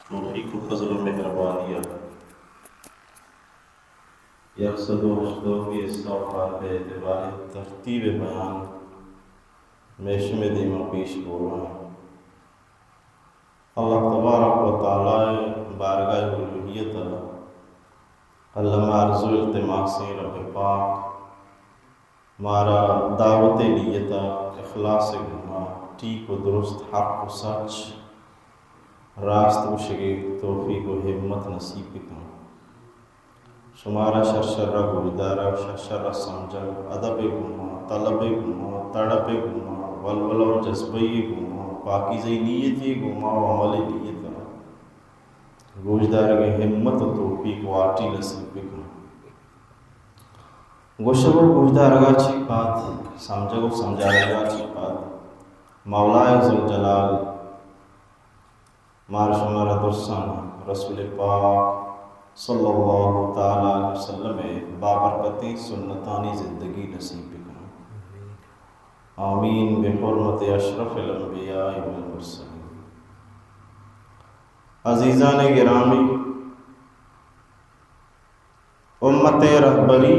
توفیق و فضل و مہربانی ءَ یک سد و ہشتومی استغفار بہ اعتبار ترتیب بیان مئے شمئے دیما پیش بوان۔ اللہ تبارک و تعالی ءِ بارگاہ الوہیت ءَ الم آرزو التماسیں رب پاک مارا دعوت ءِ نیت ءَ اخلاص ءِ گوما ٹیک و درست، حق و سچ، راست گوشگ ءِ توفیق و ہمت نصیب بکن۔ شمارا شر شر ءَ گوشدارگ، شر شر ءَ سمجھگ، ادب ءِ گوما، طلب ءِ گوما، تڑپ ءِ گوما، ولولہ و جذبہ ءِ گوما، پاکیزہ نیتی ءِ گوما و عمل ءِ نیت ءَ گوشدارگ ءِ ہمت و توفیق و آٹی نصیب بکن۔ گوشگ و گوشدارگ ءَ چہ پد، سمجھگ و سمجھارگ ءَ چہ پد، مولا ذوالجلال مارا شمارا درساں رسول پاک صلی اللہ تعالی علیہ وسلم ءِ بابرکتیں سنتانی زندگی نصیب بکن۔ آمین بحرمت اشرف الانبیاء والمرسلین۔ عزیزان گرامی، امت ءِ رہبری،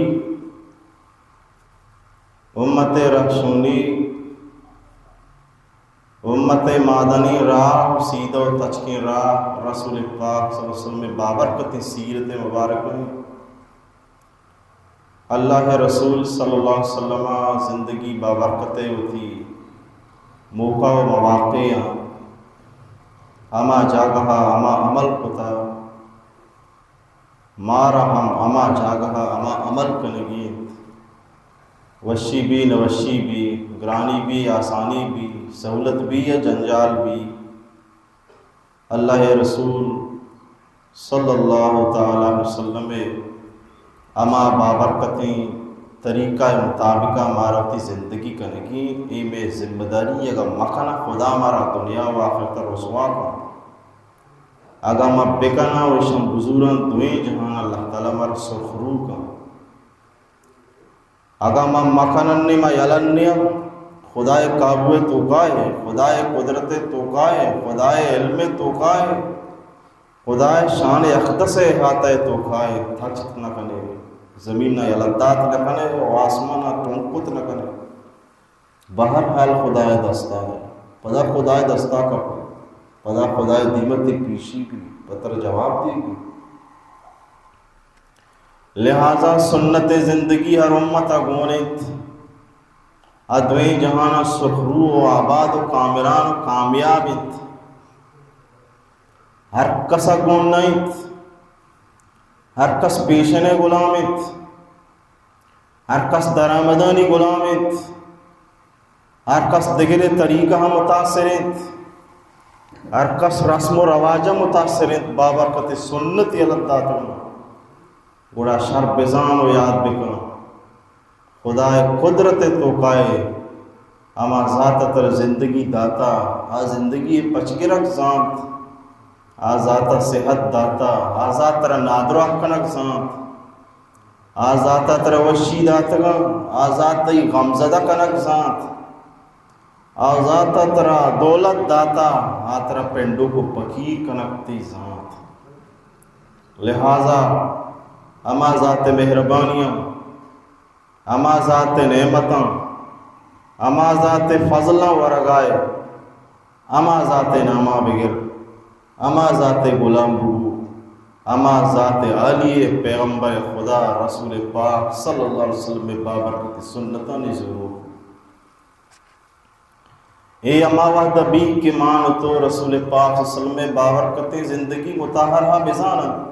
امت ءِ رہشونی، امت ءِ مادنی راہ و سیدہ و تچکیں راہ رسول پاک صلی اللہ علیہ وسلم ءِ بابرکتیں سیرت مبارک ءَ۔ اللہ ءِ رسول صلی اللہ علیہ وسلم ءِ زندگی بابرکت ءَ وتی موقع و مواقع ءَ ہما جاگہ ءَ ہما عمل کتا، مارا ہم ہما جاگہ ءَ ہما عمل کنگی انت۔ وشی بی، نوشی بی، گرانی بی، آسانی بی، سہولت بی یا جنجال بی، اللہ ءِ رسول صلی اللہ تعالی علیہ وسلم ءِ ہما بابرکتیں طریقہ ءِ مطابق ءَ مارا وتی زندگی کنگی انت۔ اے مئے ذمہ داری، اگاں مکناں خدا مارا دنیا و آخرت ءَ رسوا کن۔ اگاں ما بکناں و ایشاں بزوراں، دوئیں جہان اللہ تعالی مارا سرخرو کن۔ اگاں ما مکنن نی، ما یلن نیا، خدائے قابو توکائے، خدائے قدرت توکائے، خدائے علم توکائے، خدائے شان اقدس احاطہ توکائے، تچک نہ کنے، زمین ءَ یلہ دات نہ کنے و آسمان ءَ ٹنکت نہ کنے۔ بہر حال خدائے دستا ہے۔ پدا خدائے دستا کپ، پدا خدائے دیمت پیشی بی، پتر جواب دی بی۔ لہذا سنت زندگی ہر امت ءَ گون انت، آ دوئیں جہان ءَ سرخرو و آباد و کامران و کامیاب انت۔ ہر کس ءَ گون نہ انت، ہر کس پیشن ءِ غلام انت۔ ہر کس درآمدانی غلام انت، ہر کس دگرے طریقہ ءَ متاثر انت، ہر کس رسم و رواج ءَ متاثر انت، بابرکت سنت یلہ داتگ۔ گڑا شر بزان و یاد بکن، خدائے قدرت توکائے ہما ذات ءَ ترا زندگی داتا، آ زندگی پچگرک زانت، آ ذات ءَ صحت داتا، آ ذات ترا نادراہ کنگ زانت۔ آ ذات ءَ ترا وشی داتگاں، آ ذات تئی غمزدہ کنگ زانت، آ ذات ءَ ترا دولت داتا، آ ترا پنڈوک و پکیر کنگ تئی زانت۔ لہذا ہما ذات ءِ مہربانیاں، ہما ذات ءِ نعمتاں، ہما ذات ءِ فضلاں ورگائے، ہما ذات ءِ ناما بگر، ہما ذات ءِ غلام ببو، ہما ذات عالی ءِ پیغمبر خدا رسول پاک صلی اللہ علیہ وسلم ءِ بابرکت سنتانی زورو۔ اے ہما وہد ءَ بیت کہ ما و تو رسول پاک صلی اللہ علیہ وسلم ءِ بابرکتیں زندگی مطہرہ بزاناں۔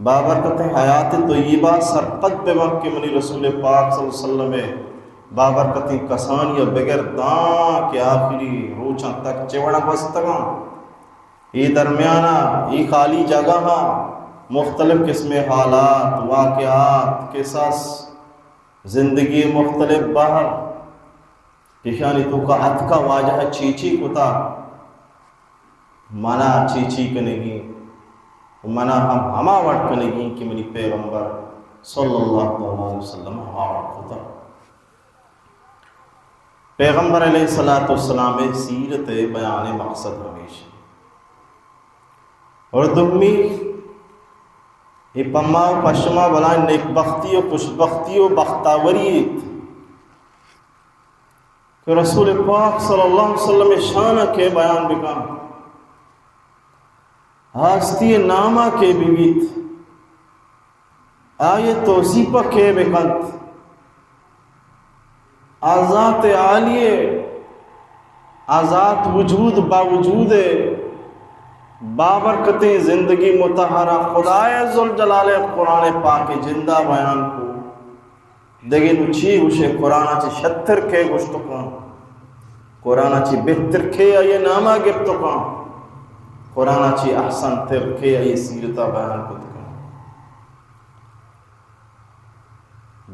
بابرکتیں حیات طیبہ سرپد بہ بنت کہ منی رسول پاک صلی اللہ علیہ وسلم ءِ بابرکتیں کسانی ءَ بگر داں کہ آخری روچاں تک چہ وڑا گوستگاں۔ اے درمیان ءَ اے خالی جاگہ ءَ مختلف قسمیں حالات، واقعات، قصص، زندگی مختلف بہر، ایشانی توکا اتکا واجہ چی چی کتا، منا چی چی کنگی، منا ہم ہما وڑ کنگی کہ منی پیغمبر صلی اللہ تعالی علیہ وسلم ہما وڑ کتا۔ پیغمبر علیہ الصلوۃ والسلام ءِ سیرت ءِ بیان ءِ مقصد ہمیش انت۔ اور دومی، اے پما و پشما بلائیں نیکبختی و خوشبختی و بختاوری ایت کہ رسول پاک صلی اللہ علیہ وسلم شان کے بیان بکن، ہستی ناما کے بیت، آئی توصیف کے بکنت۔ آ ذات عالی، آ ذات وجود با وجود، بابرکتیں زندگی مطہرہ خدائے ذوالجلال قرآن پاک جندا بیان کو۔ دگہ نو چی گوشے؟ قرآن چی شتر کے گوشت کن؟ قرآن چی بہتر کے آئی ناما گپت کن؟ قرآن چی احسن تر کے آئی سیرتا بیان کت کن؟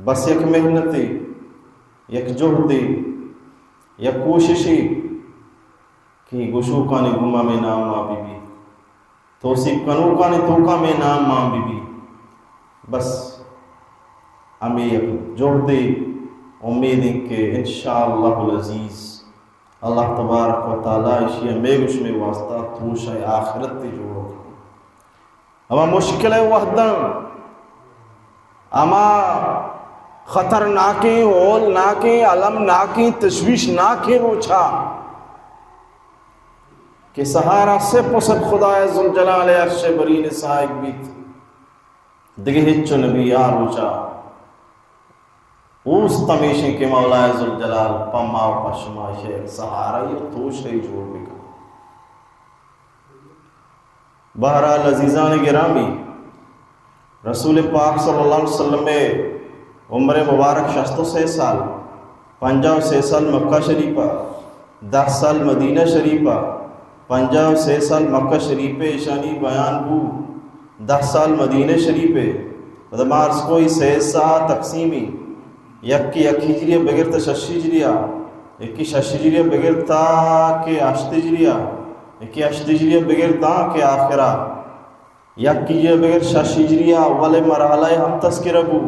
بس یک محنتے، یک جہدے، یک کوششے کہ گوشوکانی گوما میں نام ما بی بی، توصیف کنوکانی توکا میں نام ما بی بی۔ بس ہمیں یک جہدے، امید ایں کہ انشاءاللہ العزیز اللہ تبارک و تعالی اشی میں گوش میں واسطہ توشہ آخرت جوڑ کن۔ ہما مشکل ءِ وھداں، ہما خطرناکیں، ہولناکیں، المناکیں، تشویشناکیں روچا کہ سہارا صرف و صرف خدائے ذوالجلال عرش برین سائگ بیت، دگہ ہچو نبی آ روچا۔ اوست ہمیشیں کہ مولائے ذوالجلال پہ ما و پہ شما ایشی یک سہارہ و توشہ جوڑ بکن۔ بہرحال عزیزان گرامی، رسول پاک صلی اللہ علیہ وسلم عمر مبارک شست و سے سال، پنجاہ و سے سال مکہ شریفہ، دہ سال مدینہ شریفہ، پنجاہ و سے سال مکہ شریف ایشانی بیان بو، دہ سال مدینہ شریف۔ پدا ما عرض کو ای سے سال تقسیمی، یکی یک ہجری بگرت شش ہجری، یکی شش ہجری بگرت تا کہ ہشت ہجری، یکی ہشت ہجری بگرت تا کہ آخرہ۔ یک ہجری بگر شش ہجری اول مرحلہ ہم تذکرہ بو،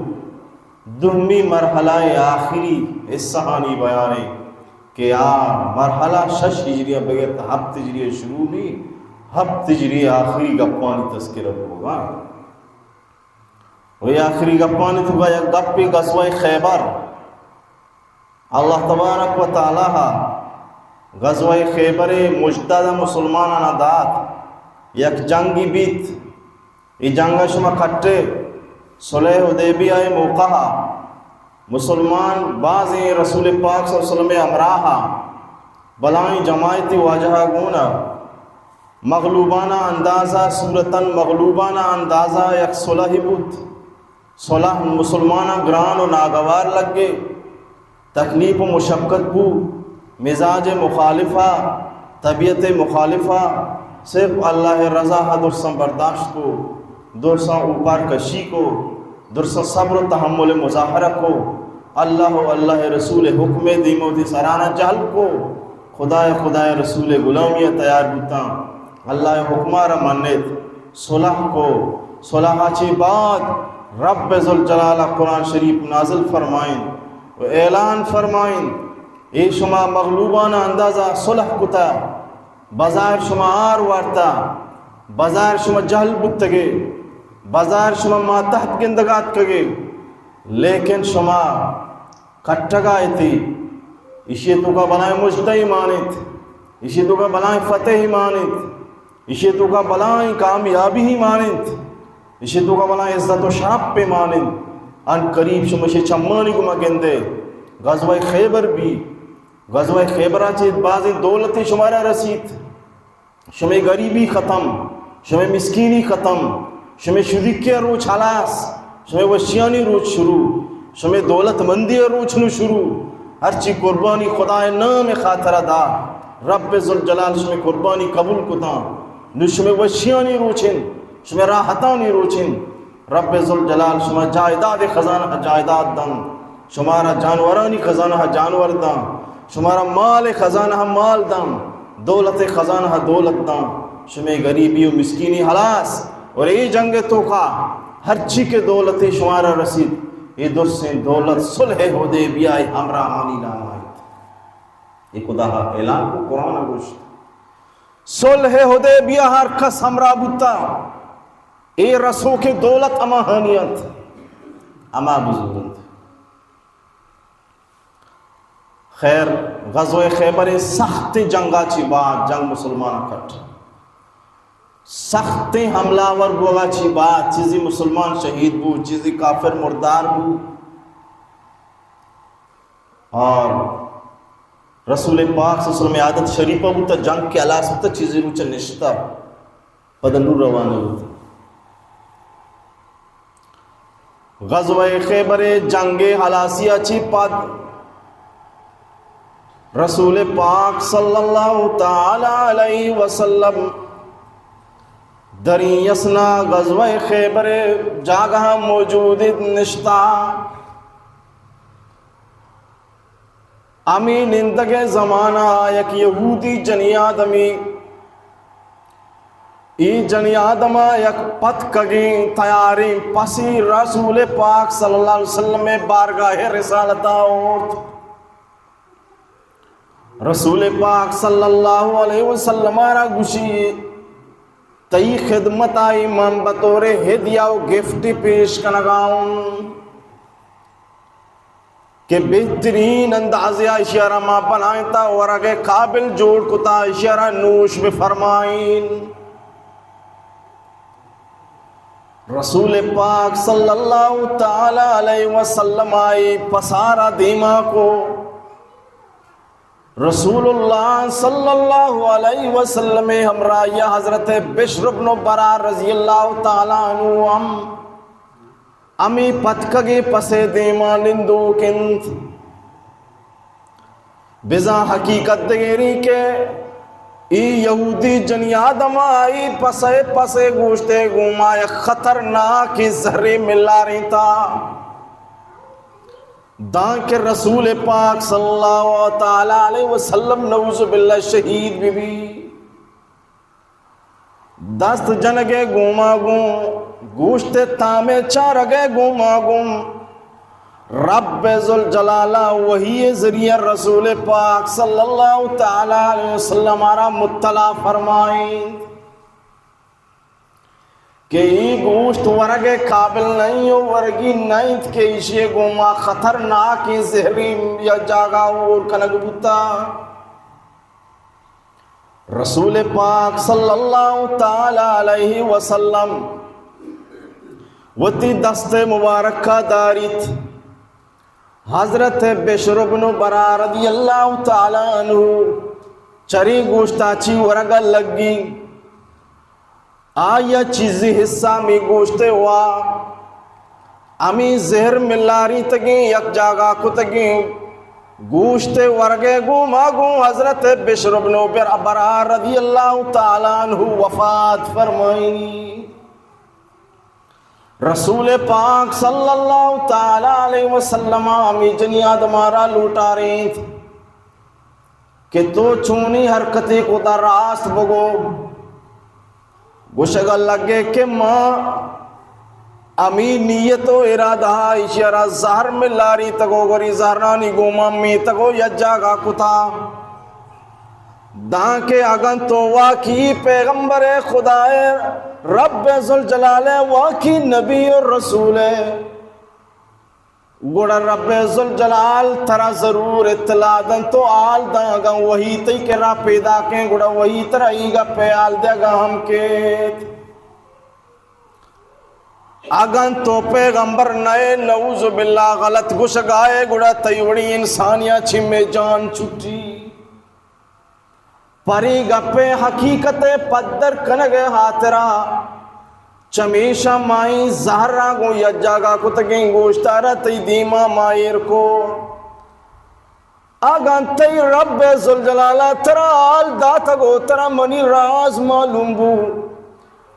دومی مرحلہ آخری حصہانی بیانے کہ آ مرحلہ شش ہجری بگر تا ہفت ہجری شروع بی، ہفت ہجری آخری گپانی تذکرہ بو۔ و آخری گپانی تو یک گپی غزوہ خیبر۔ اللہ تبارک و تعالی غزوہ خیبر مجدد مسلمانانا دات، یک جنگی بیت۔ ای جنگ شما کٹے صلح حدیبیہ موقع مسلمان بازیں رسول پاک صلی اللہ علیہ وسلم ہمراہ بلائیں جماعتی واجہ گونا مغلوبانہ اندازہ، صورتاً مغلوبانہ اندازہ یک صلحی بوت۔ صلح مسلماناں گران و ناگوار لگے، تکلیف و مشقت بو، مزاج مخالفہ، طبیعت مخالفہ، صرف اللہ رضا ہا درساں برداشت کو، درساں اوپار کشی کو، درساں صبر و تحمل مظاہرہ کو، اللہ و اللہ رسول حکم دیمو دی سرانا جہل کو، خدائے خدائے رسول غلامی تیار بوتاں۔ اللہ حکمہ را منت، صلح کو، صلح چی بعد رب ذوالجلال قرآن شریف نازل فرمائن و اعلان فرمائن، اے شما مغلوبان اندازہ صلح کتا، بازار شما آر وارتا، بازار شما جہل بوتگے، بازار شما ماتحت گندگاتکگے، لیکن شما کٹگا ایتی، ایشی توکا بلائیں مجدہ مان انت، ایشی توکا بلائیں فتح مان انت، ایشی توکا بلائیں کامیابی مان انت، ایشی توکا بلائیں عزت و شرف مان انت۔ ان قریب شما شی چمانی گما گندے، غزوہ خیبر بی، غزوہ خیبرا چہ بازیں دولتے شمارا رسیت۔ شمے غریبی ختم، شمے مسکینی ختم، شمے شدیکی روچ ہلاس، شمے وشیانی روچ شروع، شمے دولت مندی روچ نو شروع۔ ہرچی قربانی خدائے نام خاطرہ دا، رب ذوالجلال شمے قربانی قبول کتاں۔ نو شمے وشیانی روچن، شمے راحتانی روچن۔ رب ذوالجلال شما جائیداد خزانہ جائیداد دن، شمارا جانورانی خزانہ جانور داں، شمارا مال خزانہ مال داں، دولت خزانہ دولت داں، شمے غریبی و مسکینی ہلاس۔ اور اے جنگ توکا ہرچی کہ دولت شمارا رسید، اے درسیں دولت صلح حدیبیہ ہمراہانی نام آئیت۔ اے خدا اعلان کو، قرآن گوشت۔ صلح حدیبیہ ہر کس ہمراہ بوتا، اے رسوکیں دولت ہماہانی انت، ہما بزور انت۔ خیر، غزوہ خیبر سخت جنگا چی بعد جنگ مسلمان کٹ، سخت حملہ ور بوگا چی بعد چیزی مسلمان شہید بو، چیزی کافر مردار بو۔ اور رسول پاک صلی اللہ علیہ وسلم عادت شریفہ بوتا، جنگ کے ہلاس بوتا، چیزی روچ نشتا، پدا نور روانہ بوتا۔ غزوہ خیبر جنگ ہلاسی چی پد رسول پاک صلی اللہ تعالی علیہ وسلم دریں اسنا غزوہ خیبر جاگہ موجود نشتا۔ ہمے نندگیں زمانہ یک یہودی جنی آدمی، ای جنی آدم یک پتکگیں تیاریں پسی رسول پاک صلی اللہ علیہ وسلم بارگاہ رسالتا آورت۔ رسول پاک صلی اللہ علیہ وسلم را گوشی، تئی خدمت آئی من بطور ہدیہ و گفٹ پیش کنگا ہوں کہ بہترین اندازہ اشیارا ما بنائیں تا ورگ قابل جوڑ کتا، اشیارا نوش بفرمائیں۔ رسول پاک صلی اللہ تعالی علیہ وسلم آئی پسارا دیما کو۔ رسول اللہ صلی اللہ علیہ وسلم ہمراہی حضرت بشر بن برار رضی اللہ تعالی عنہ ہم ہمے پتکگیں پسے دیما نندوک انت۔ بزاں حقیقت دگری کہ ای یہودی جنی آدم آئی پسے پسے گوشتے گوما یک خطرناک زہرے ملارینتا، دانکہ رسول پاک صلی اللہ تعالی علیہ وسلم نعوذ باللہ شہید بی بی۔ دست جنگے گوما گوں، گوشت تامے چارگے گوما گوں، رب ذوالجلالہ وحی ذریعہ رسول پاک صلی اللہ تعالی علیہ وسلم آرا مطلع فرمائیں کہ ای گوشت ورگ قابل نہیں و ورگی نہیں کہ ایشی گوما خطرناک زہری یا جاگا اور کنگ بوتا۔ رسول پاک صلی اللہ تعالی علیہ وسلم وتی دست مبارک کا داریت۔ حضرت بشر بن برا رضی اللہ تعالی عنہ چری گوشتا چی ورگا لگی۔ آیا چیزی حصہ می گوشتے وا ہمیں زہر ملاریتگیں یک جاگا کتگیں گوشت ورگے گوں ما گوں حضرت بشر بن بر-، برا رضی اللہ تعالی عنہ وفات فرمائنی۔ رسول پاک صلی اللہ تعالی علیہ وسلم ہمیں جنی آدمارا لوٹارینت کہ تو چونی حرکتے کو دا راست بگو۔ گوشگ ء لگے کہ ما ہمے نیت و ارادہ ء ایشی ء را زہر ملاری تگو گوری زہرانی گوما میتگو یک جاگا کتا، دانکہ اگن تو واقعی پیغمبر خدائے رب ذوالجلال ء واقعی نبی و رسول ء، گڑا رب ذوالجلال ترا ضرور اطلاع دنت و حال داں۔ اگاں وحی تئی کرا پیداکیں، گڑا وحی ترا ای گپ ء حال دیگا ہم کیت۔ اگاں تو پیغمبر نئے، نعوذ باللہ، غلط گوشگائے، گڑا تئی وڑی انسانیا چمے جان چھٹی۔ پری گپیں حقیقت ء پدر کنگ ء ہاترا چمیشاں مائیں زہراں گوں یک جاگہ کتگیں گوشتارا تئی دیما ما ایر کو۔ اگاں تئی رب ذوالجلال ء ترا حال داتگ و ترا منی راز معلوم بو،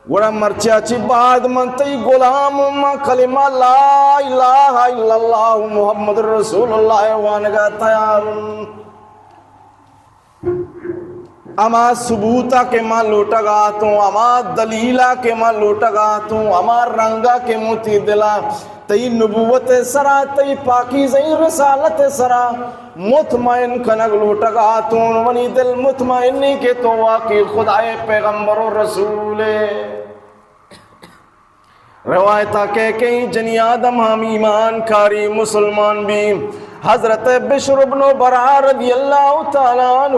گڑا مرچی ء چی بعد من تئی غلام و من کلمہ لا الہ الا اللہ محمد رسول اللہ ء وانگا تیار ہوں۔ ہما ثبوتا کہ ما لوٹگا اتوں، ہما دلیلا کہ ما لوٹگا اتوں، ہما رنگا کہ من وتی دلا تئی نبوت سرا، تئی پاکیزئی رسالت سرا مطمئن کنگ لوٹگا اتوں، منی دل مطمئنی کہ تو واقعی خدائے پیغمبر و رسول ئے۔ روایتا کہ کئی جنی آدم ہم ایمان کاری، مسلمان بی۔ حضرت بشر ابن برا رضی اللہ تعالی عنہ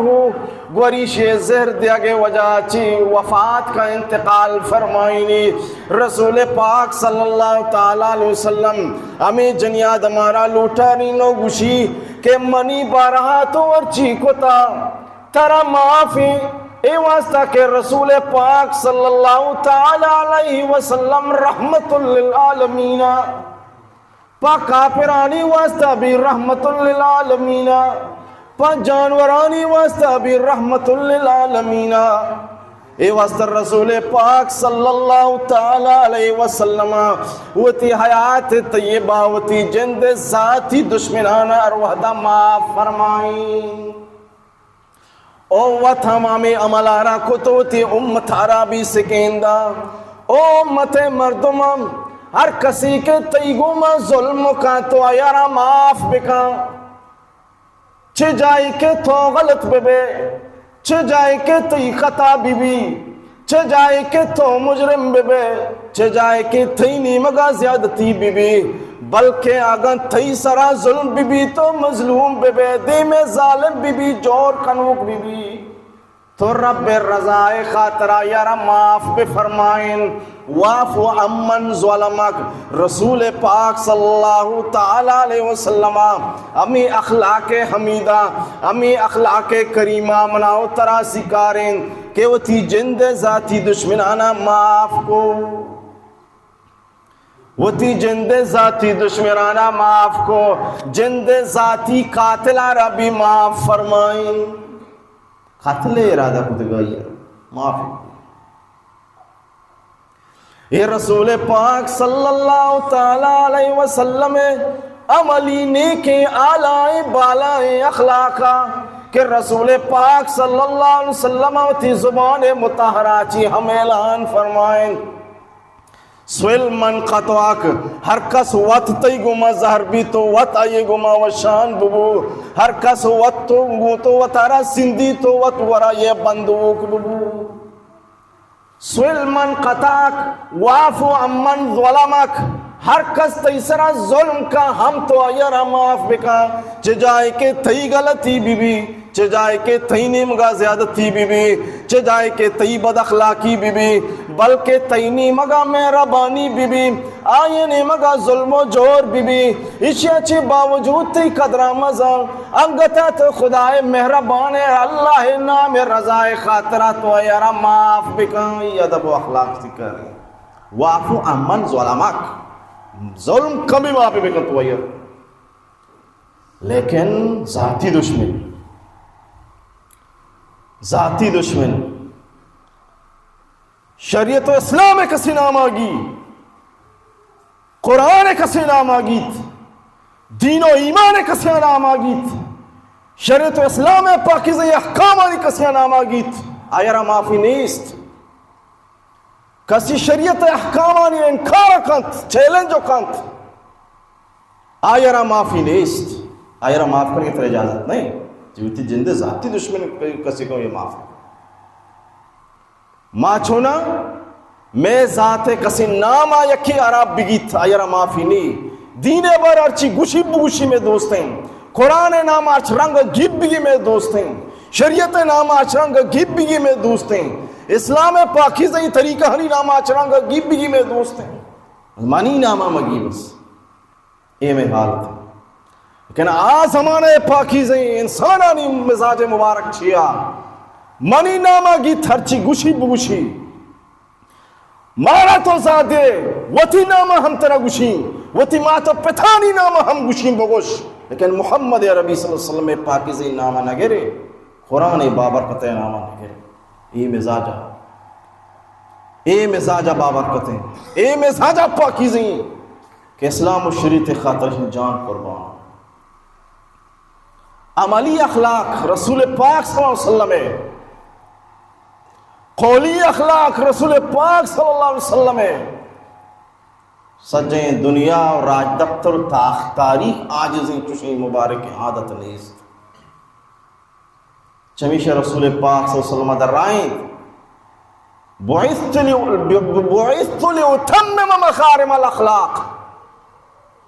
گوریشی زہر دیگے وجہ چی وفات کا، انتقال فرمائینی۔ رسول پاک صلی اللہ تعالی علیہ وسلم ہمیں جنی آدمارا لوٹارینو، گوشی کہ منی بارہا تو ہرچی کتا ترا معاف ایں۔ اے واسطہ کہ رسول پاک صلی اللہ تعالی علیہ وسلم رحمت للعالمین، پہ کافرانی واسطہ بی رحمت للعالمین، پہ جانورانی واسطہ بی رحمت للعالمین۔ اے واسطہ رسول پاک صلی اللہ تعالی علیہ وسلم وتی حیات طیبہ وتی جند ذاتی دشمنان ہر وحدہ معاف فرمائیں۔ او وت ہم ہمے عملارا کت، وتی امتارا بی سکیندا۔ او امت مردم، ہر کسی کہ تئی گوما ظلم کن تو آیارا معاف بکن۔ چہ جائے کہ تو غلط ببے، چہ جائے کہ تئی خطا ببی، چہ جائے کہ تو مجرم ببے، چہ جائے کہ تئی نیمگا زیادتی ببی، بلکہ اگاں تئی سرا ظلم ببی تو مظلوم ببے، دیمے ظالم ببی، جور کنوک ببی، تو رب رضائے خاطرا یارا معاف بفرمائیں۔ واعف عمن ظلمک۔ رسول پاک صلی اللہ تعالی علیہ وسلم ہمیں اخلاق حمیدہ، ہمیں اخلاق کریمہ منا و ترا سکاریں کہ وتی جند ذاتی دشمنانا معاف کو، وتی جند ذاتی دشمنانا معاف کو، جند ذاتی قاتلارا بھی معاف فرمائیں۔ قتل ارادہ کتگائی معافی۔ اے رسول پاک صلی اللہ تعالی علیہ وسلم عملی نیکیں آلائیں بالائیں اخلاقا کہ رسول پاک صلی اللہ علیہ وسلم وتی زبان مطہرہ چی ہم اعلان فرمائیں۔ سل من قطعک، ہر کس وت تئی گوما زہر بی تو وت آئی گوما وشان ببو، ہر کس وت تو گو تو وتارا سندی تو وت ورا یہ بندوک ببو۔ سل من قطعک واعف عمن ظلمک، ہر کس تئی سرا ظلم کا ہم تو آئی را معاف بکا، چہ جائے کہ تئی غلطی بی بی، چہ جائے کہ تئی نیمگا زیادتی بی بی، چہ جائے کہ تئی بد اخلاقی بی بی، بلکہ تئی نیمگا مہربانی بی بی، آئی نیمگا ظلم و جور بی بی، اشیا چہ باوجود تئی قدرا مزن، انگتا تو خدائے مہربان ہے، اللہ نام رضائے خاطرا تو یارا معاف بکن۔ ای ادب و اخلاق ذکر۔ واعف عمن ظلمک، ظلم کمی معافی بکن تو یار۔ لیکن ذاتی دشمن، ذاتی دشمن، شریعت و اسلام کسی نام آگی، قرآن کسی نام آگیت، دین و ایمان کسی نام آگیت، شریعت و اسلام پاکیزہ احکامانی کسی نام آگیت، آیا را معافی نیست۔ کسی شریعت احکامانی انکار کنت، چیلنج کنت، آئی را معافی نیست۔ آئی را معاف کرنے کی ترا اجازت نہیں۔ جو وتی جند ذاتی دشمن کسی کو یہ معاف۔ ما چونا میں ذات کسی نام آ یکی عرب بگیت، آئی را معافی نہیں۔ دین بار ہرچی گوشی بگوشی میں دوستیں۔ قرآن نام آچ رنگ گیب بگی میں دوستیں۔ شریعت نام آچ رنگ گیب بگی میں دوستیں۔ اسلام پاکیزہ طریقہ ہنی نام آچ رنگ گیب بگی میں دوستیں۔ منی نام مگی بس۔ اے میں حالت۔ لیکن آ زمانہ پاکیزہ انسانانی مزاج مبارک چیا۔ منی نام گیت ہرچی گوشی بگوشی۔ مارا تو زادے، وتی نام ہم ترا گوشیں، وتی مات و پتانی نام ہم گوشیں بگوش، لیکن محمد عربی صلی اللہ علیہ وسلم پاکیزہ نام نگرے، قرآن بابرکت نام نگرے۔ اے مزاجا، اے مزاجا بابرکتیں، اے مزاجا پاکیزیں کہ اسلام و شریعت خاطر جان قربان۔ عملی اخلاق رسول پاک صلی اللہ علیہ وسلم ہے۔ قولی اخلاق رسول پاک صلی اللہ علیہ وسلم ءِ، سجیں دنیا و راج دپتر و تاخ تاریخ عاجزیں چشیں مبارکیں عادت نیست۔ چمیشہ رسول پاک صلی اللہ علیہ وسلم درائینت، بعثت ل-، بعثت لاتمم مکارم الاخلاق۔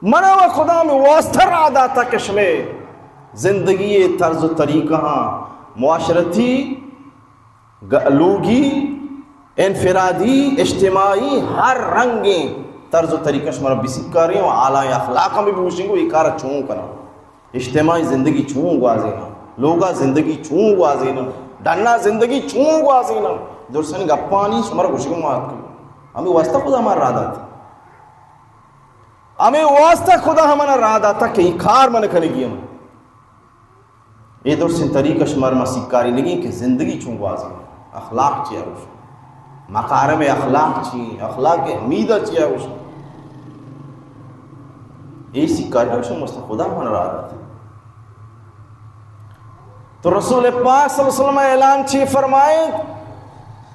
منا و خدا ہمے واسطہ راہ داتا کہ شمے زندگی طرز و طریقہ ہاں، معاشرتی، گ-، لوگی، انفرادی، اجتماعی، ہر رنگیں طرز و طریقہ شمارا بسکاریں و اعلیٰ اخلاق ہم بگوشیں گو اے کارا چون کناں۔ اجتماعی زندگی چون گوازیناں، لوگا زندگی چون گوازیناں، ڈنا زندگی چون گوازیناں۔ درسانی گپانی شمارا گوشگ ما اتکگ۔ ہمے واسطہ خدا ہمارا راہ دات۔ ہمے واسطہ خدا ہمنا راہ داتا کہ اے کار من کنگی ہم۔ اے درسیں طریقہ شمار ما سکاری لگیں کہ زندگی چون گوازیناں، اخلاق چیا گوش، مکارم اخلاق چی، اخلاق حمیدہ چیا گوش۔ اے سکاری شمار مست خدا ہمنا راہ دات۔ تو رسول پاک صلی اللہ علیہ وسلم اعلان چی فرمائے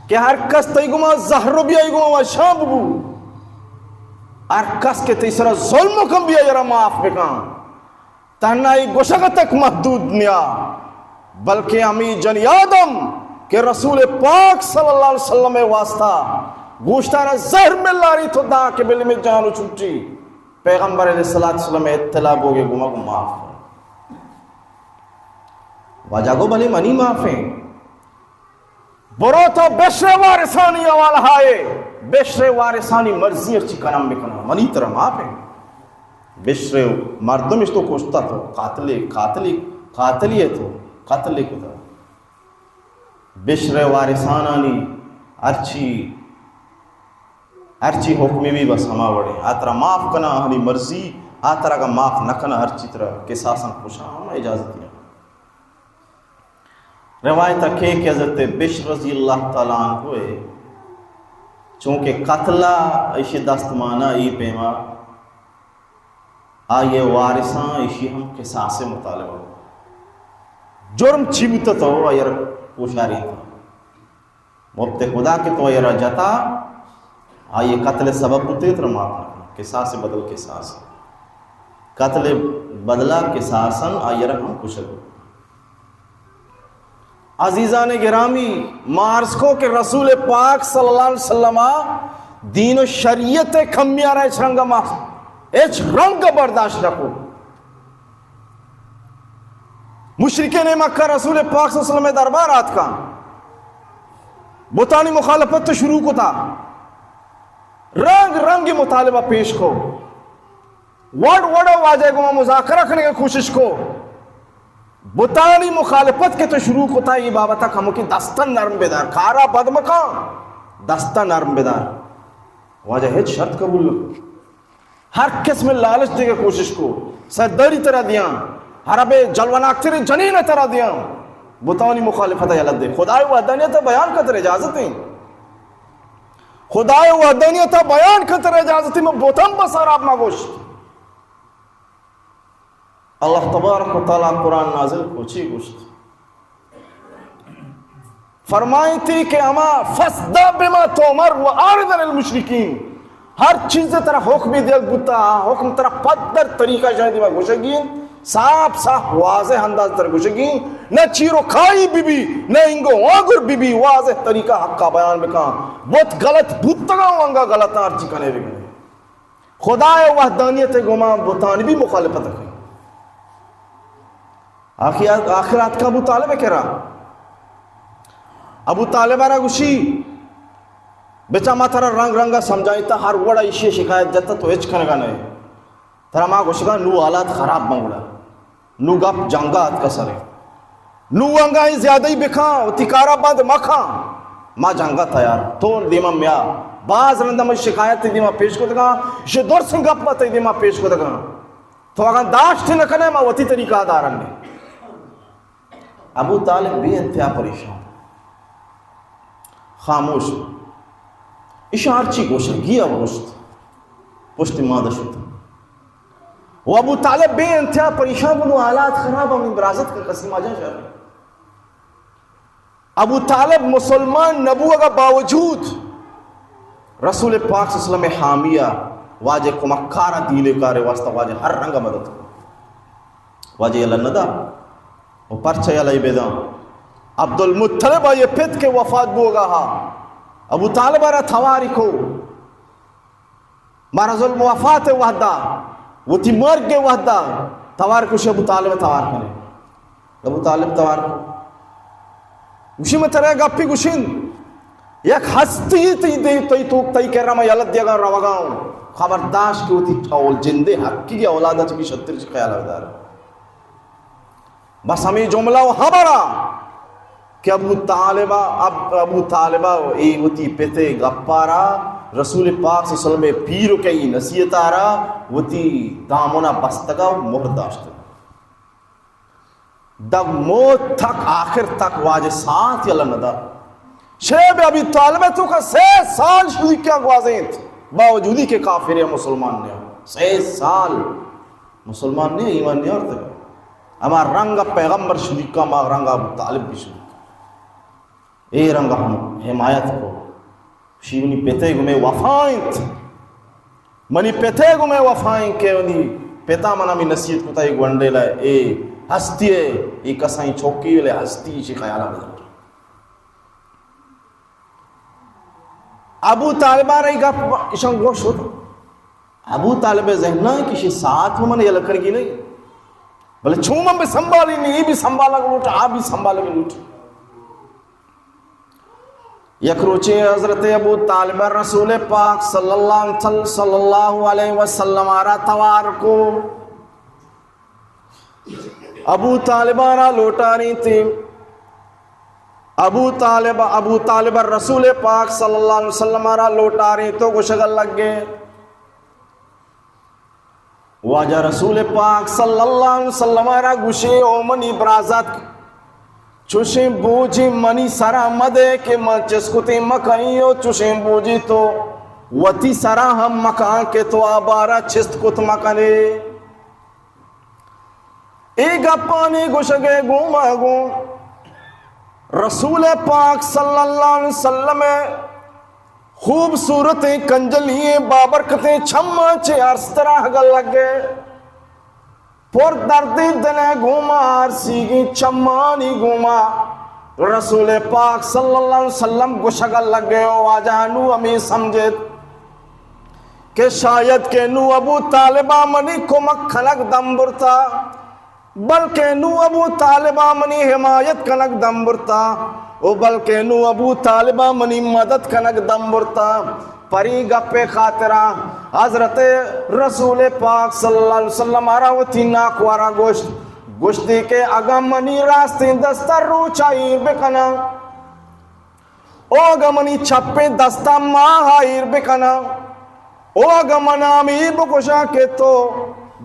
کہ ہر کس تئی گما زہر بیائی گما وشاں ببو، ہر کس کہ تئی سرا ظلم کن بیائی را معاف بکن۔ تہنا اے گوشگ تک محدود نیا، بلکہ ہمے جنی آدم کہ رسول پاک صلی اللہ علیہ وسلم واسطہ گوشتارا زہر ملاری تو دا کہ بل میں جانو چھٹی۔ پیغمبر علیہ الصلوۃ والسلام اطلاع بوگے گما گو معاف۔ واجہ گو بلے منی معاف ہیں۔ برو تو بشر وارثانی حوالہ ہائے، بشر وارثانی مرضی ہرچی کنم بکنم، منی ترا معاف ہیں۔ بشر مردم اش تو کشتا تو، قاتل، قاتل، قاتلی ہے تو، قتل کتا۔ بشر وارثانانی ہرچی، ہرچی حکمی بھی بس ہما وڑے۔ آ ترا معاف کنا، آہانی مرضی، آ ترا اگا معاف نہ کنا، ہرچی ترا قصاصاں کشا، ہما اجازت نہیں۔ روایت کہ کہ حضرت بشر رضی اللہ تعالی عنہ ہے، چونکہ قتلہ ایشی دست مانا ای پیما آئی وارثاں ایشی ہم قصاص مطالبہ۔ جرم چی بوتا تو آئی را کوشاری تا۔ مفت خدا کہ تو آئی را جتا، آئی قتل سبب بوتے تر معاف نہ کن۔ قصاص بدل قصاص۔ قتل بدلہ قصاصاً آئی را ہم کشگ۔ عزیزان گرامی، ما عرض کو کہ رسول پاک صلی اللہ علیہ وسلم دین و شریعت کمیارا ہچ رنگ ما ہچ رنگ برداشت نہ کو۔ مشرکین مکہ رسول پاک صلی اللہ علیہ وسلم دربار آتکا، بتانی مخالفت شروع کتا، رنگ رنگ مطالبہ پیش کو۔ وڑ وڑ واجہ گما مذاکرہ کنگے کوشش کو۔ بتانی مخالفت کہ تو شروع کتا، ای بابتا کمکی دستا نرم بدار، کارا بد مکان، دستا نرم بدار۔ واجہ ہچ شرط قبول نہ کو۔ ہر قسم لالچ دیگے کوشش کو، سرداری ترا دیاں، عرب جلوناکتر جنین ترا دیاں، بتانی مخالفت یلہ دے۔ خدای وحدانیت بیان کتر اجازت ہیں۔ خدای وحدانیت بیان کتر اجازت، من بتاں بس خراب ما گوشت۔ اللہ تبارک و تعالی قرآن نازل کو چی گوشت؟ فرمائیتی کہ اما فاصدع بما تؤمر و اعرض عن المشرکین، ہر چیز ترا حکم دیگ بوتا، حکم ترا پدر طریقہ شاید ما گوشگین، صاف صاف واضح انداز ترا گوشگین، نہ چیر و کائی بی بی، نہ انگو آگر بی بی، واضح طریقہ حقا بیان بکن۔ بت غلط بوتگا و انگا غلطاں ہرچی کنے بکنے۔ خدائے وحدانیت گما بتانی بھی مخالفت کن۔ آخر، آخر آتکا ابو طالب کرا۔ ابو طالب را گوشی، بچا ما ترا رنگ رنگا سمجھائیتا، ہر وڑا ایشی شکایت جتا تو ہچ کنگا نہیں۔ ترا ما گوشگا نو حالات خراب بن گڑا۔ نو گپ جنگا اتکا سرے۔ نو انگا ایں زیادہی بکاں، وتی کارا بند مکاں۔ ما جنگا تیار۔ تو دیما میا۔ باز رندا من شکایت دیما پیش کتگاں، شے درسیں گپ ما تئی دیما پیش کتگاں۔ تو اگاں داشت نہ کنے، ما وتی طریقہ دارن۔ ابو طالب بے انتہا پریشان۔ خاموش۔ اشاں ہرچی گوشگی ء گوشت۔ پشت مادہ شت۔ و ابو طالب بے انتہا پریشان بو، نو حالات خراب، ہمیں برازت کا قسم آ جا شر۔ ابو طالب مسلمان نہ بوگا باوجود رسول پاک صلی اللہ علیہ وسلم حامی ءَ، واجہ کمکار ءَ، دین کار واسطہ واجہ ہر رنگ مدد کو۔ واجہ یلہ نہ دا، و پرچہ یلہ بداں؟ عبد المطلب ءَ، یہ پت کہ وفات بوگا ہا، ابو طالب ءَ را تواری کو۔ مرض الوفات وحدہ، وتی مرگ وحدہ توار کش، ابو طالب توار کنے۔ ابو طالب توار کو۔ گوشی، من ترا گپی گوشین، یک ہستی تئی دے، تئی تو، تئی کرا من یلہ دیگا روگا ہوں۔ خبرداشت کہ وتی اول جندے حقی اولاد چ بھی شتر چ خیال بدار۔ بس ہمیں جملہ و خبرا کہ ابو طالبہ، اب-، ابو طالبہ و اے وتی پتے گپارا رسول پاک صلی اللہ علیہ وسلم پیر و کئی نصیحت آرا وتی دامنا بستگا و مہر داشتگ۔ دگ موت تک، آخر تک واجہ ساعت یلہ ندا۔ شیب ابی طالبہ تو کا سے سال شدی کیا گوازینت، باوجودی کہ کافر یا مسلمان نیا، سے سال مسلمان نیا، ایمان نیا اور تک۔ ہما رنگ پیغمبر شدی کا، ما رنگ ابو طالب بھی شدی کا۔ اے رنگ ہم حمایت کو۔ شی منی پتے گمے وفا انت۔ منی پتے گمے وفا انت کہ منی پتا منا می نصیحت کتا، اے گونڈے لے، اے ہستی ہے، اے کسائیں چوکی لے ہستی، شی خیالہ بدار۔ ابو طالبہ را اے گپ اشان گوش ہوتا۔ ابو طالب ذہن نہ کہ شی ساعت من یلہ کرگی نہیں۔ بلے چون من بھی سنبھالی نہیں، اے بھی سنبھالا لوٹ، آ بھی سنبھالا لوٹ۔ یک روچے حضرت ابو طالب رسول پاک صلی اللہ علیہ، صلی اللہ علیہ وسلم آرا توار کو۔ ابو طالب آرا لوٹاری تی۔ ابو طالب، ابو طالب رسول پاک صلی اللہ علیہ وسلم آرا لوٹاری تو گوشگ لگے۔ واجہ رسول پاک صلی اللہ علیہ وسلم را گوشی، او منی برازتک، چوشیں بوجی منی سرا مدے کہ من چست کتیں مکنی، و چوشیں بوجی تو وتی سرا ہم مکان کہ تو آ بارا چست کت مکنے۔ اے گپانی گوشگے گوما گوں رسول پاک صلی اللہ علیہ وسلم خوبصورتیں کنجلیں بابرکتیں چماں چہ ارس تراہگ لگے۔ پر دردیں دل ء گوما، ارسیگیں چمانی گوما رسول پاک صلی اللہ علیہ وسلم گوشگ لگے، او واجہ نو ہمے سمجھت کہ شاید کہ نو ابو طالبہ منی کمک کنگ دم برتا۔ بلکیں نوں ابو طالبا منی حمایت کنگ دم برتا، او بلکیں نوں ابو طالبا منی مدد کنگ دم برتا۔ پری گپے خاطرا حضرت رسول پاک صلی اللہ علیہ وسلم آرا وتی ناکوارا گوشت، گوشتی کہ اگاں منی راستیں دستا روچا ایر بکناں، او اگاں منی چپیں دستا ماہا ایر بکناں، او اگاں من ہمے بگوشاں کہ تو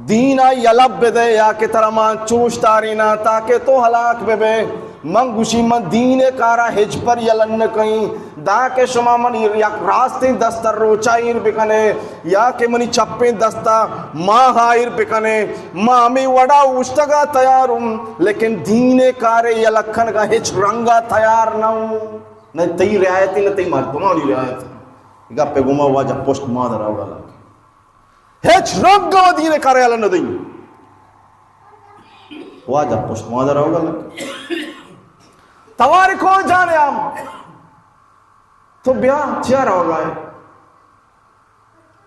دینا یلہ بدے یا کہ ترا من چوش داریناں تاکہ تو ہلاک ببے، من گوشی من دین کارا ہچبر یلہ نہ کئیں، داں کہ شما منی یک راستیں دستا روچا ایر بکنے یا کہ منی چپیں دستا ماہا ایر بکنے، من ہمے وڑا اوشتگا تیاروں، لیکن دین کارے یلہ کنگا ہچ رنگا تیار نہ اوں۔ نہ تئی رعایت، نہ تئی مردمانی رعایت۔ گپے گوما واجہ پشت ماں در آوگا لگ۔ ہچ رنگ و دین کارے یلہ نہ دئی۔ واجہ پشت ماں در آوگا لگ۔ تواری کو جانے ہم۔ تو بیا چیا روگا ہے؟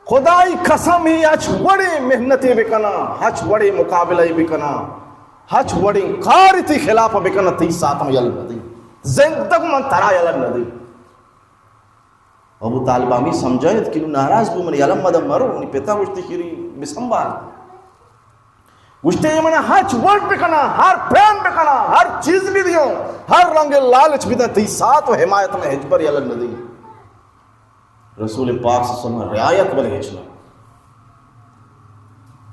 خدائی قسم، ہی ہچ وڑیں محنتے بکناں، ہچ وڑیں مقابلہ بکناں، ہچ وڑیں کار تئی خلاف بکناں، تئی ساتم یلہ نہ دئی۔ زندگ من ترا یلہ نہ دئی۔ ابو طالب ہمے سمجھائیت کہ نوں ناراض بو، من یلہ مدہ مرو، منی پتا گوشتی شیری بسنبھال۔ گوشتے من ہچ وڑ بکناں، ہر پیم بکناں، ہر چیز بدیوں، ہر رنگ لالچ بدیاں، تئی سات و حمایت من ہچبر یلہ نہ دئی۔ رسول پاک صلی اللہ علیہ وسلم رعایت بلے ہچ نہ۔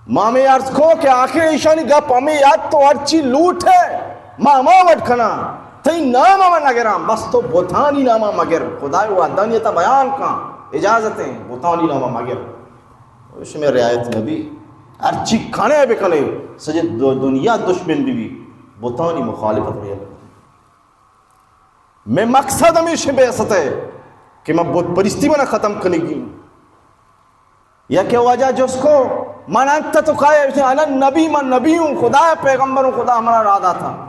ما ہمے عرض کو کہ آخر ایشانی گپ ہمے یات تو ہرچی لوٹ ہے، ما ہما وڈ کناں، تئی نام ہم نگراں، بس تو بتانی نام مگر، خدائے وحدانیت بیان کن، اجازت ہیں، بتانی نام مگر۔ شمے رعایت نبی، ہرچی کنے بکنے، سجے دو-، دنیا دشمن بی بی، بتانی مخالفت بیان۔ میں مقصد ہمیش بے است ہے کہ من بت پرستی منا ختم کنگی۔ یا کہ واجہ جس کو، من انت تو کائے، انا نبی، من نبی ہوں، خدا پیغمبر ہوں، خدا ہمارا را داتا۔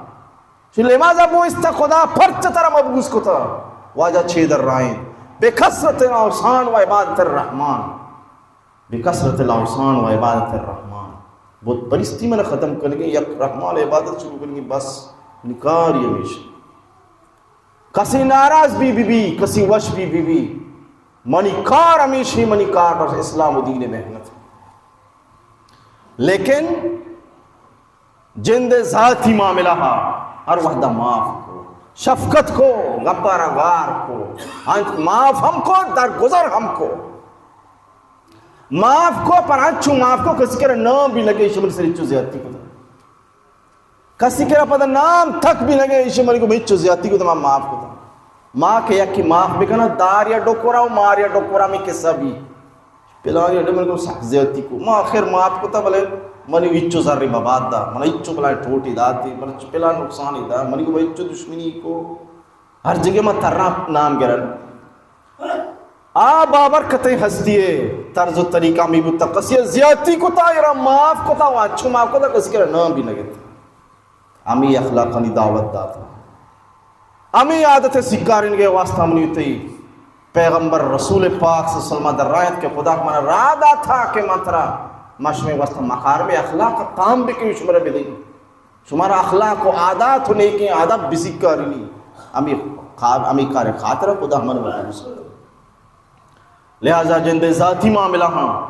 چھ لماذا بوئست خدا پرچ ترا مبعوث کتا؟ واجہ چھ در رائیں، بکثرت الاوثان و عبادت الرحمن۔ بکثرت الاوثان و عبادت الرحمن۔ بت پرستی من ختم کنگی، یک رحمان عبادت شروع کنگی، بس نکاری ہمیش۔ کسی ناراض بی بی بی، کسی وش بی بی بی، منی کار ہمیشی، منی کار بس اسلام و دین محنت۔ لیکن جند ذاتی معاملہ ہا ہر وحدہ معاف کو، شفقت کو، گپارا گار کو، انت معاف ہم کو، درگزر ہم کو۔ معاف کو، پر انچو معاف کو، کسی کرا نام بھی لگے، شمن سر چو زیادتی کو۔ کسی کرا پدا نام تک بھی نہ گئے، ایشی منی کو ہچو زیادتی کو، تمام معاف کو۔ ما کہ یکی معاف بکنا، دار یا ڈکورا و مار یا ڈکورا میں قصہ بھی۔ پلان یا من کو سخت زیادتی کو، ما آخر معاف کو تا، بلے منی ہچو زر مباد دا، من ہچو بلائے ٹوٹی داتی، من پلان نقصان دا، منی کو ہچو دشمنی کو۔ ہر جگہ ما ترا نام گرن۔ آ بابرکتیں ہستی ء طرز و طریقہ ہمیں بوتا، کسی ء زیادتی کتا، ایرا معاف کتا، و اچھو معاف کتا، کسی کرا نام بھی نہ گتا۔ ہمیں اخلاقانی دعوت داتا، ہمیں عادت سکارین کے واسطہ منی تئی پیغمبر رسول پاک صلی اللہ علیہ وسلم در رایت کہ خدا من را داتا کہ من ترا مشمے واسطہ مکارم اخلاق تام بکن، شمرا بدیں۔ شمارا اخلاق و عادات و نیکیں آداب بسکارینی، ہمیں خا-، ہمیں کار خاطر خدا من مبعوث۔ لہذا جند ذاتی معاملہ ہاں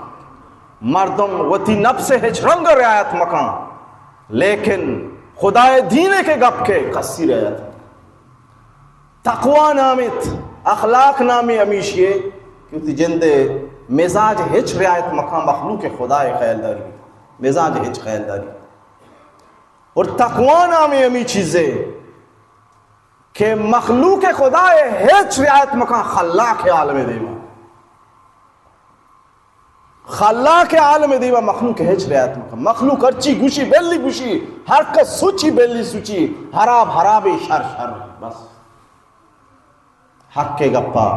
مردم وتی نفس ہچ رنگ رعایت مکان، لیکن خدائے دین کے گپ کے کسی رعایت۔ تقوی نامیت، اخلاق نامی ہمیشی ہے کہ وتی جند مزاج ہچ رعایت مکان، مخلوق خدائے خیال داری، مزاج ہچ خیال داری۔ اور تقوی نامی ہمی چیزے کہ مخلوق خدا ء ہچ رعایت مکان، خلاق عالم دیما، خلاق عالم دیما مخلوق ہچ رعایت مکان۔ مخلوق ہرچی گوشی بلی گوشی، ہر کس سوچی بلی سوچی، حراب حرابی، شر شر، بس۔ حق گپا